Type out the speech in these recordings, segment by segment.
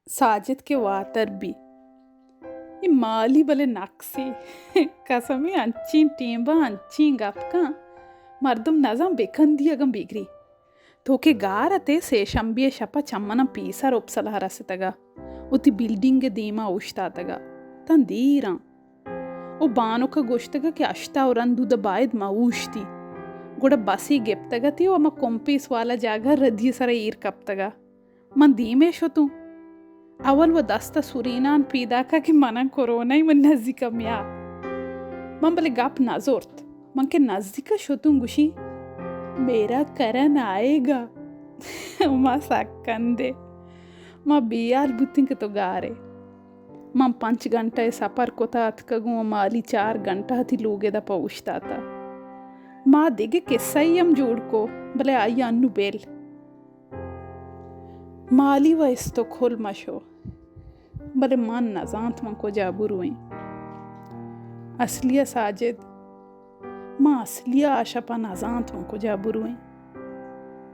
ساجد کہ واتر بی۔ اے مالی بلے نقصے۔ قسمیں انچیں ٹیمبا انچیں گپ کن، مردم نزان بکندی اگاں بگری۔ تو کہ گار اتے، سے شمبے ء شپ ء چمناں پیسر اپسلہ رستگا، وتی بلڈنگ ء دیما اوشتاتگا، تاں دیراں۔ و بانک ء گوشتگا کہ ہشت ء رند اود ء باید ما اوشتی۔ گڑا بسے گپتگ اتی و ہما کمپیس والا جاگہ ردی ء سرا ایر کپتگا۔ من دیمے شتوں۔ اول و دست ء سرینان پیداکا کہ مناں کرونا ء من نزیک ء میا۔ من بلے گپ نہ زرت۔ من کہ نزیک ء شتوں گوشی، میرا کرن آئے گا۔ ما سک کندے۔ ما بیال بوتیں کہ تو گارے۔ من پنچ گھنٹہ ء سپر کتا اتکگوں و مالی چار گھنٹہ تی لوگ ء دپا اوشتاتا۔ ما دگہ قصہ ای ہم جوڑ کو، بلے آئی انو بیل۔ مالی و استکہولم ء شو، بلے من نزانت من کجا برویں۔ اصلی ء ساجد، من اصلی ء آ شپ ء نزانت من کجا برویں۔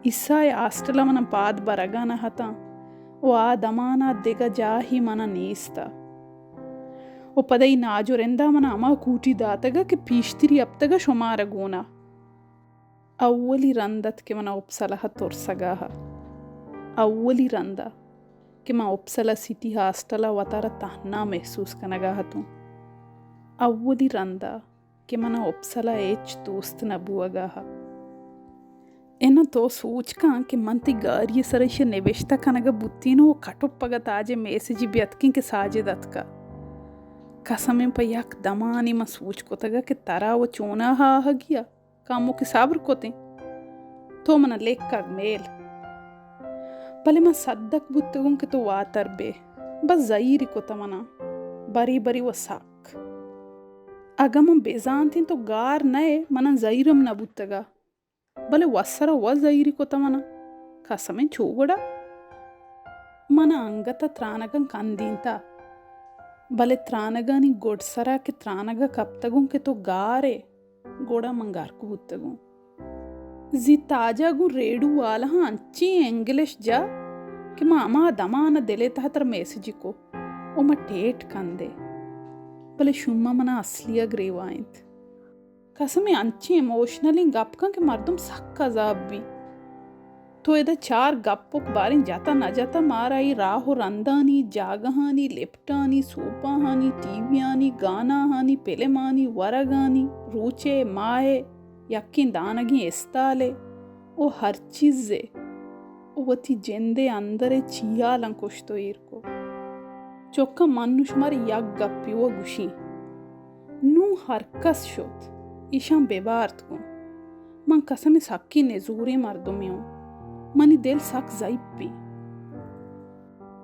عیسی ء ہاسٹل ء من پاد برگا نہ اتاں و آ دمان ء دگہ جاہے من ء نیست ء۔ و پدا ای ناجو رندا من ہما کوٹی داتگ کہ پیشتری ہپتگ ء شمارا گونا۔ اولی رند ات کہ من اپسلہ ء ترسگا ہ۔ اولی رند ء کہ من اپسلہ سٹی ہاسٹل ء وتارا تہنا محسوس کنگا اتوں۔ اولی رند ء کہ من اپسلہ ء ہچ دوست نہ بوگا ہ۔ اناں تو سوچ کن کہ من تئی گاری ء سرا ایشی ء نبشتہ کنگا بوتینوں و کٹپگا تاجے میسجی بیاتکیں کہ ساجد اتکا۔ قسمیں پہ یک دمانے من سوچ کتگا کہ ترا و چوناہا آہگی ء۔ کموکے صبر کتیں۔ تو منا لکگ میل۔ بلے من سدک بوتگوں کہ تو واتر بے۔ بس زہیری کتہ منا۔ بری بری و سک۔ اگاں من بزانتیں تو گار نئے، منا زہیرم نہ بوتگا۔ بلے وسرا و زہیری کتہ منا۔ قسمیں چو گڑا؟ منا انگت ء ترانگاں کندینتہ۔ بلے ترانگانی گڈسرا کہ ترانگا کپتگوں کہ تو گارے۔ گڑا من گرک بوتگوں۔ زی تاجا گوں ریڈو والاہاں انچیں انگلش جا کہ من ہما دمان ء دل ء تہ ترا میسجی کو و من ٹیٹ کندے۔ بلے شوما منا اصلی ء گریوائینت۔ قسمیں انچیں ایموشنلیں گپ کن کہ مردم سک عذاب بی۔ تو ادا چار گپک باریں جتا نہ جتا مارا اے راہ و رندانی، جاگہانی، لپٹانی، سوپاہانی، ٹی ویانی، گاناہانی، پلمانی، ورگانی، روچے، ماہے، یکیں دانگیں استالے و ہر چیزے و وتی جندے اندرے چیالاں کشت و ایر کو۔ چکاں من نوں شمارا یک گپے و گوشیں۔ نوں ہر کس شت، ایشاں ببارت گوں۔ من قسم سکیں نزوریں مردمے اوں۔ منی دل سک ضعیف بی۔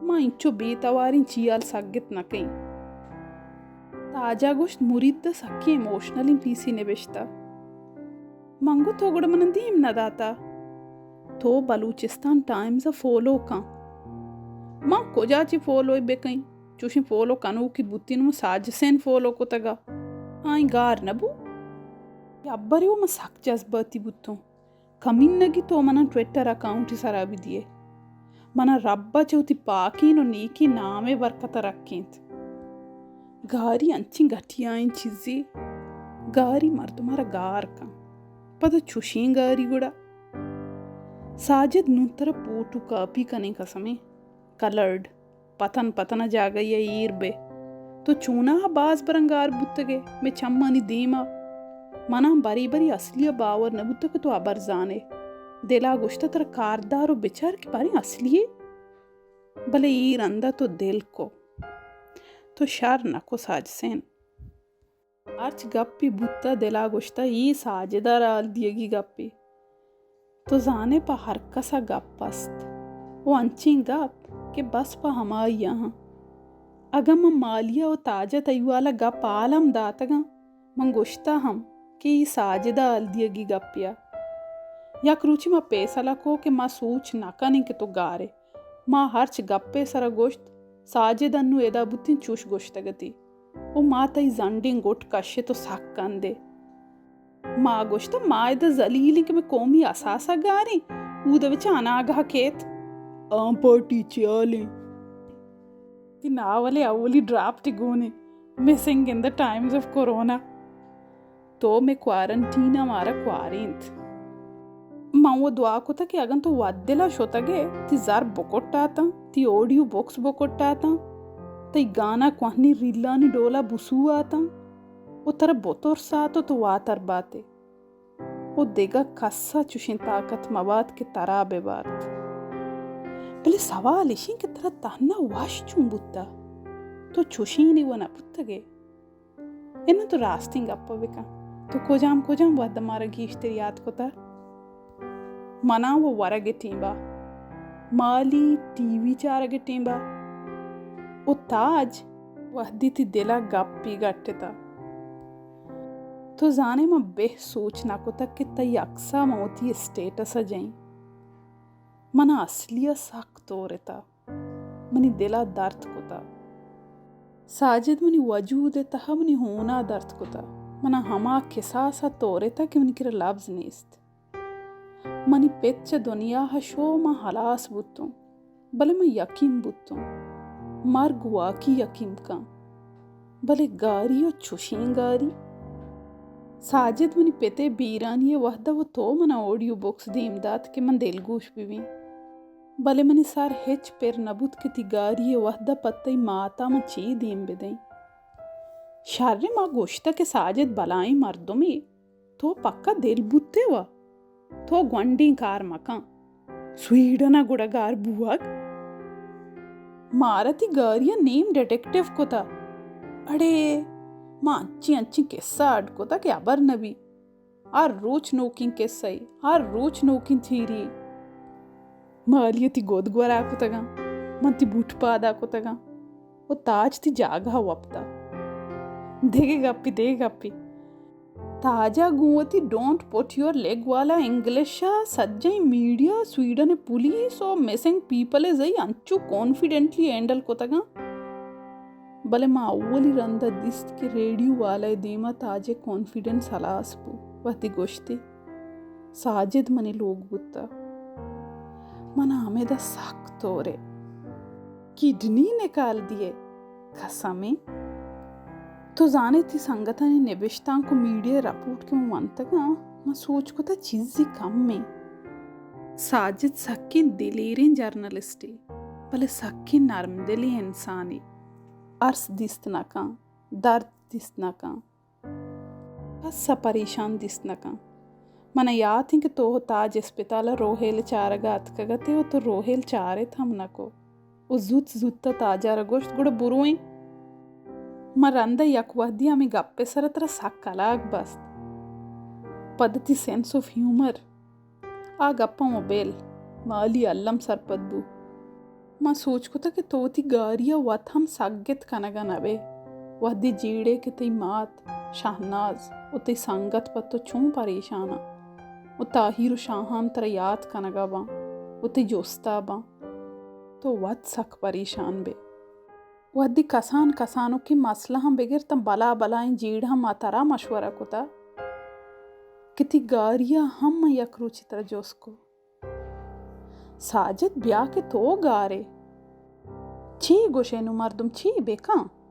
ما انچو بے تواریں چیال سگت نہ کئیں۔ تاجا گوشت، مرید ء سکیں ایموشنلیں پیسے نبشتہ۔ من گو تو گڑا من دیم نہ داتا۔ تو بلوچستان ٹائمز ء فالو کن۔ من کجا چی فالو بکئیں؟ چوشیں فالو کنوکی بوتین من ساجسین فالو کتگا۔ آئیں گار نہ بو۔ یا برے و من سک جذباتی بوتوں۔ کمینگی تو منا ٹویٹر اکاؤنٹ سرا بہ دیئے۔ منا رب ء چہ وتی پاکیں و نیکیں نام ء برکت ء رکینت۔ گاری انچیں گھٹیائیں چیزے، گاری مردم ء را گار کن۔ پدا چوشیں گاری گڑا۔ ساجد نوں ترا پوٹو کاپی کنیں قسمیں۔ کلرڈ۔ پتن پتن ء جاگہے ء ایر بئے۔ تو چوناہا باز برنگار بوتگ ئے مئے چمانی دیم ء۔ من ء بری بری اصلی ء باور نہ بوتگ کہ تو ہبر زان ئے۔ دل ء گوشت ترا کاردار و بچار کہ باریں اصلی ئے۔ بلے اے رند ء تو دل کو۔ تو شر نہ کو ساجسین۔ ہرچ گپے بوتہ، دل ء گوشتہ، اے ساجد ء را حال دیگی گپے۔ تو زان ئے پہ ہر کس ء گپ است و انچیں گپ کہ بس پہ ہمائی ء آں۔ اگاں من مالیہ و تاجہ تئی والا گپ حال ہم داتگاں، من گوشتہ ہم کہ اے ساجد ء حال دیگی گپے ء۔ یک روچے ما پیسلہ کو کہ ما سوچ نہ کنیں کہ تو گار ئے۔ ما ہرچ گپے سرا گوشت، ساجد انوں ادا بوتیں چوش گوشتگ اتی۔ او ما تئی زنڈیں گٹ کشت و سک کندے۔ ما گوشت، ما ادا ذلیلیں کہ مئے قومی اثاثہ گاریں، اود ء بچا اناگہ کیت۔ آں پارٹی چیالیں۔ تئی ناول ءِ اولی ڈرافٹ گون ایں، missing in the times of corona. تو مئے کوارنٹین ءَ مارا کوارینت۔ من وَ دعا کتگ کہ اگن تو وت دل ءَ شتگ ئے، تئی زر بکٹاتاں، تئی آڈیو بکس بکٹاتاں، تئی گانا کوہنیں ریلانی ڈول ءَ بسواتاں و ترا بترسات و تو واتر بات ئے۔ و دگہ کس ءَ چشیں طاقت مبات کہ ترا بہ بارت۔ بلے سوال اش انت کہ ترا تہنا وش چون بوتہ؟ تو چشینے وَ نہ بوتگ ئے۔ اناں تو راستیں گپ ءَ بکن۔ تو کجام کجام وھد ءَ مارا گیشتر یات کتہ؟ منا وَ ورگ ءِ ٹیم ءَ، مالی ٹی وی چارگ ءِ ٹیم ءَ، و تاج وھدی تئی دل ءَ گپے گٹتہ۔ تو زانئے من بہ سوچ نہ کتگ کہ تئی عکس ءَ من وتی اسٹیٹس ءَ جئیں۔ من ءَ اصلی ءَ سک تورتہ، منی دل ءَ درد کتہ۔ ساجد منی وجود ءِ تہ ءَ منی ہون ءَ درد کتہ۔ من ءَ ہما کساس ءَ تورتہ کہ منی کرا لبز نیست۔ منی پت چہ دنیا ءَ شو، من ہلاس بوتوں، بلے من یکیم بوتوں۔ مرگ واکی یکیم کن، بلے گاری و چشیں گاری۔ ساجد منی پت ءِ بیرانی ءِ وھد ءَ و تو من ءَ آڈیو بکس دیم دات کہ من دلگوش بہ بیں، بلے منی سر ہچ پر نہ بوت کہ تئی گاری ءِ وھد ءَ پہ تئی مات ءَ من چے دیم بدئیں۔ شریں ما گوشتہ کہ ساجد بلائیں مردمے، تو پکا دل بوتے و تو گونڈیں کار مکن۔ سویڈن ءَ گڑا گار بوگ؟ مارا تئی گاری ءَ نیم ڈیٹیکٹیو کتہ۔ اڑے، ما انچیں انچیں کسہ اڈ کتہ کہ ہبر نہ بی۔ ہر روچ نوکیں کسہ ءَ، ہر روچ نوکیں تھیری۔ مالی ءَ تئی گد گورا کتگاں، من تئی بوٹ پادا کتگاں و تاج تئی جاگہ ءَ وپتہ۔ دگہ گپے، دگہ گپے۔ تاج ءَ گوں وتی ڈونٹ پٹ یور لیگ والا انگلش ءَ سجہیں میڈیا، سویڈن ءِ پولیس و مسنگ پیپل ءِ زئی انچو کانفیڈنٹلی ہینڈل کتگاں۔ بلے ما اولی رند ءَ دیست کہ ریڈیو والا ءِ دیم ءَ تاج ءِ کانفیڈنس ہلاس بو۔ وھدے گوشتی، ساجد منی لوگ بوتہ۔ من ءَ ہمدا سک تورے۔ کڈنی نکال دیے۔ قسمیں۔ تو زانے تئی سنگتانی نبشتانک و میڈیا رپورٹ کہ من ونتگاں، من سوچ کتہ چیزے کم ایں۔ ساجد سکیں دلیریں جرنلسٹے، بلے سکیں نرم دلیں انسانے۔ ارس دیست نہ کن، درد دیست نہ کن، کس ءَ پریشان دیست نہ کن۔ من ءَ یات انت کہ تو و تاج اسپتال ءَ روہیل چارگ ءَ اتکگ اتے و تو روہیل چارت ہم نہ کو۔ و زوت زوت ءَ تاج ءَ را گوشت، گڑا بروئیں۔ من رند ءَ یک وھدی ہمے گپ ءِ سر ءَ ترا سک کلاگ بست۔ پد تئی سینس آف ہیومر۔ آ گپاں و بل، مالی الم سرپد بو۔ من سوچ کتہ کہ تو وتی گاری ءَ وت ہم سگت کنگ ءَ نہ بئے، وھدے جیڑے کہ تئی مات، شہناز و تئی سنگت پہ تو چون پریشان آں و تاہیر و شاہان ترا یات کنگ ءَ باں و تئی جست ءَ باں، تو وت سک پریشان بئے۔ وھدے کسان کسانکیں مسئلہ ہم بگر تاں بلا بلائیں جیڑہاں ما ترا مشورہ کتہ کہ تئی گاری ءَ ہم من یک روچے ترا جست کو۔ ساجد، بیا کہ تو گارے۔ چی گوشے نوں مردم، چی بکن؟